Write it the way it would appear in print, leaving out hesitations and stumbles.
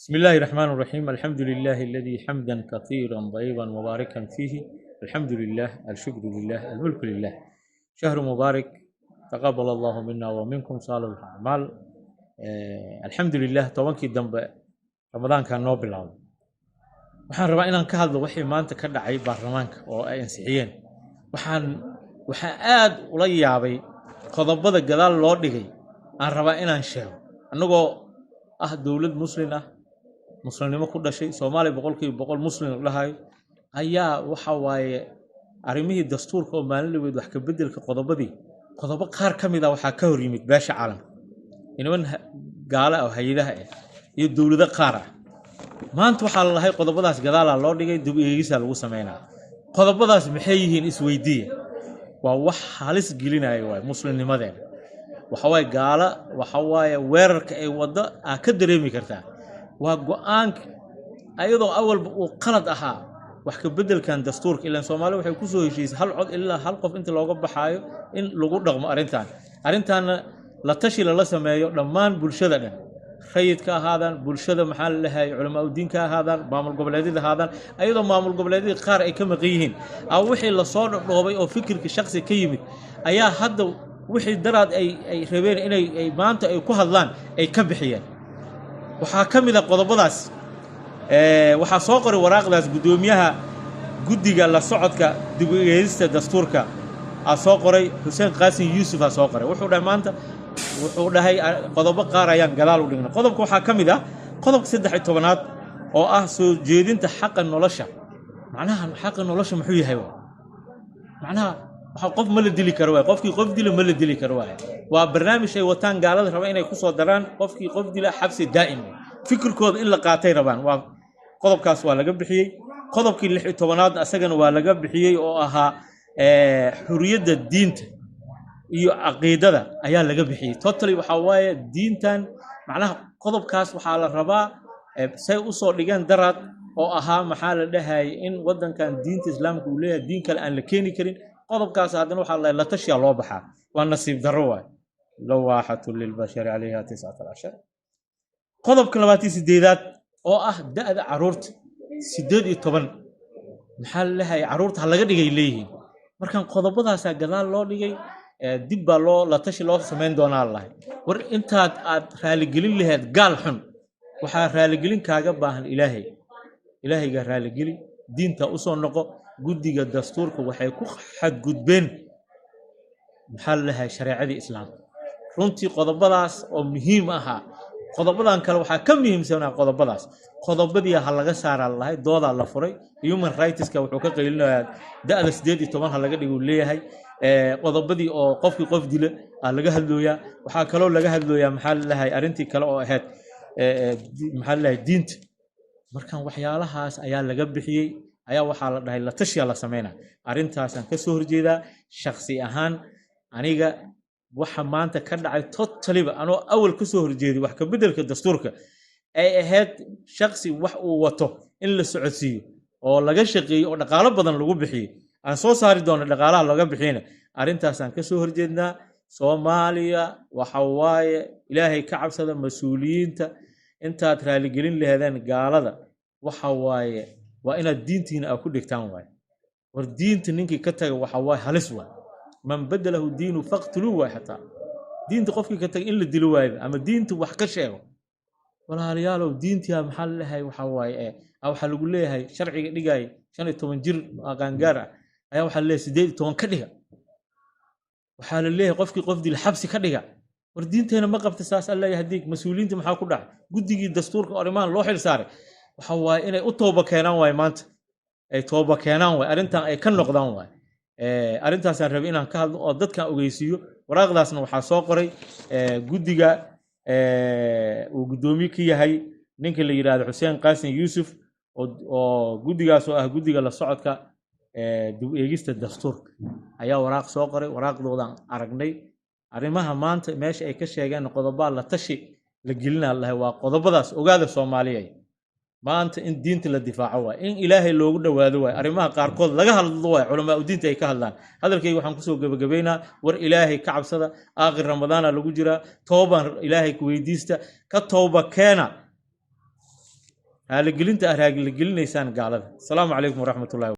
بسم الله الرحمن الرحيم. الحمد لله الذي حمدا كثيرا طيبا مباركا فيه. الحمد لله، الشكر لله، الملك لله. شهر مبارك، تقبل الله منا ومنكم صالح الأعمال. الحمد لله، 10kii dambe Ramadaanka noo bilaabay. Waxaan rabaa inaan ka hadlo wixii maanta ka dhacay baarlamaanka oo ay ansixiyeen. Waxaan aad ula yaabay qodobada gadaal loo dhigay. Aan rabaa inaan sheego, annagoo ah dowlad Muslin ah, muslimnimo ku dhashay, Soomaaliya 100% Muslim la dhahayo, ayaa waxa waaye arrimihii dastuurka oo maalin dhaweyd wax ka beddelka qodobadii, qodobo qaar ka mid ah waxaa ka hor yimid beesha caalamka, niman gaala ah oo hay-adaha ah iyo dowlado qaar ah. Maanta waxaa la lahay qodobadaas gadaalaa loo dhigay, dib eegisaa lagu sameynaa. Qodobadaas maxay yihiin? Isweydiiya. Waa wax halis gelinaya waay muslimnimadeena. Waxa waaye gaala, waxa waaye weerarka ay waddo aa ka dareemi kartaa. Waa go-aanka ayadoo awalba uu qalad ahaa wax ka beddelkan dastuurka. Ilaan Soomaaliya waxay kusoo heshiisay hal cod ilaa hal qof inta looga baxaayo in lagu dhaqmo arrintan, arrintaana la tashi lala sameeyo dhammaan bulshada dhan, rayidka ahaadaan, bulshada maxaa la dhahay, culamaa udiinka ahaadaan, maamul goboleedyada ahaadaan. Ayadoo maamul goboleedyada qaar ay ka maqan yihiin a wixii lasoo dhodhoobay oo fikirka shakhsi ka yimid ayaa hadda wixii daraad ay rabeen inay ay maanta ay ku hadlaan ay ka bixiyeen. Waxaa ka mid a qodobadaas, waxaa soo qoray waraaqdaas guddoomiyaha guddiga la socodka dib u eegista dastuurka aa soo qoray, Xuseen Qaasim Yuusuf aa soo qoray. Wuxuu dhahay maanta, wuxuu dhahay qodobo qaar ayaan gadaal u dhignay. Qodobka waxaa ka mid ah qodobka 13aad oo ah soo jeedinta xaqa nolosha. Macnaha xaqa nolosha muxuu yahay waay? Macnaha waxa qof ma la dili karo waay, qofkii qof dila ma la dili karo waay. Waa barnaamij ay wataan gaalada, raba inay kusoo daraan qofkii qof dila xabsi daa'im. Fikirkooda in la qaatay rabaan. Waa qodobkaas, waa laga bixiyey. Qodobkii 16aad asagana waa laga bixiyey oo ahaa xuriyadda diinta iyo caqiidada ayaa laga bixiyey totally. Waxaa waaye diintan, macnaha qodobkaas waxaa la rabaa say usoo dhigeen daraad oo ahaa, maxaa la dhahayay, in waddankan diinta Islaamka uu leeyahay, diin kale aan la keeni karin. Qodobkaas haddana waxaa la tashiya loo baxaa. Waa nasiib darro waay. لواحة للبشر عليها 19. Qodobka 28aad oo ah da'da caruurta 18, maxaa la leeyahay, caruurta ha laga dhigay leeyihiin. Markan qodobadaasaa gadaal loo dhigay, dib baa loo la tashi loo samayn doonaa lahay. War intaad aad raaligelin lahayd gaal xun, waxaa raaligelin kaaga baahan Ilaahay. Ilaahaygaa raaligeli, diinta usoo noqo. Guddiga dastuurka waxay ku xadgudbeen, maxaa la leeyahay, shareecadii Islaamka runtii. Qodobadaas oo muhiim ahaa, qodobadan kale waxaa ka muhiimsanaa qodobadaas. Qodobadii ha laga saaraa lahay, doodaa la furay. Human rightska wuxuu ka qaylinayaa da'da 18 ha laga dhigo uu leeyahay. Qodobadii oo qofkii qof dila aa laga hadlooyaa. Waxaa kaloo laga hadlooyaa, maxaa la leeyahay, arrintii kale oo ahayd maxaa la leeyahay, diinta. Markan waxyaalahaas ayaa laga bixiyey, ayaa waxaa la dhahay la tashiya la sameynaa. Arrintaasaan ka soo horjeedaa shakhsi ahaan aniga. Waxa maanta ka dhacay totally-ba anoo awal ka soo horjeeday wax ka beddelka dastuurka ay ahayd shakhsi wax uu wato in la socodsiiyo oo laga shaqeeyo oo dhaqaalo badan lagu bixiyey, aan soo saari doono dhaqaalaha laga bixiyena. Arrintaasaan ka soo horjeednaa. Soomaaliya waxa waaye Ilaahay ka cabsada, mas-uuliyiinta. Intaad raaligelin laheedeen gaalada, waxa waaye waa inaad diintiina aa ku dhigtaan waaye. War diinta ninkii ka taga waxa waaye halis waay. من بدله دينه فاقتلوه waay. Xataa diinta qofkii ka taga in la dilo waayba ama diinta wax ka sheego. Walaalayaalow, diintia maxaa la leeyahay, waxa waaye waxaa lagu leeyahay sharciga dhigaya 15 jir qaangaar ah ayaa waxaa la leeyahay 18 ka dhiga. Waxaa la leeyahay qofkii qof dila xabsi ka dhiga. War diinteena ma qabta saas. Alla yahdiik. Mas-uuliyiinta maxaa ku dhacay? Guddigii dastuurka oo arrimahan loo xil saaray waxa waaye inay u tooba keenaan waaye, maanta ay tooba keenaan waay, arrintan ay ka noqdaan waay. Arrintaasaan rabay inaan ka hadlo oo dadkan ogeysiiyo. Waraaqdaasna waxaa soo qoray guddiga uu guddoomiye ka yahay ninka la yidhaahdo Xuseen Qaasim Yuusuf, oo guddigaas oo ah guddiga la socodka dib eegista dastuurka ayaa waraaq soo qoray. Waraaqdoodaan aragnay. Arrimaha maanta meesha ay ka sheegeen qodobaa la tashi la gelinaa lahay waa qodobadaas. Ogaada Soomaaliya, maanta in diinta la difaaco waay, in Ilaahay loogu dhowaado waay, arrimaha qaarkood laga hadlo waay, culamaa u diinta ay ka hadlaan. Hadalkayga waxaan kusoo gebagabaynaa, war Ilaahay ka cabsada. Aakhir Ramadaana lagu jiraa. Toobaan Ilaahay ku weydiista, ka tooba keena. Raaligelinta aad raaligelineysaan gaalada. Asalaamu calaykum waraxmatullahi.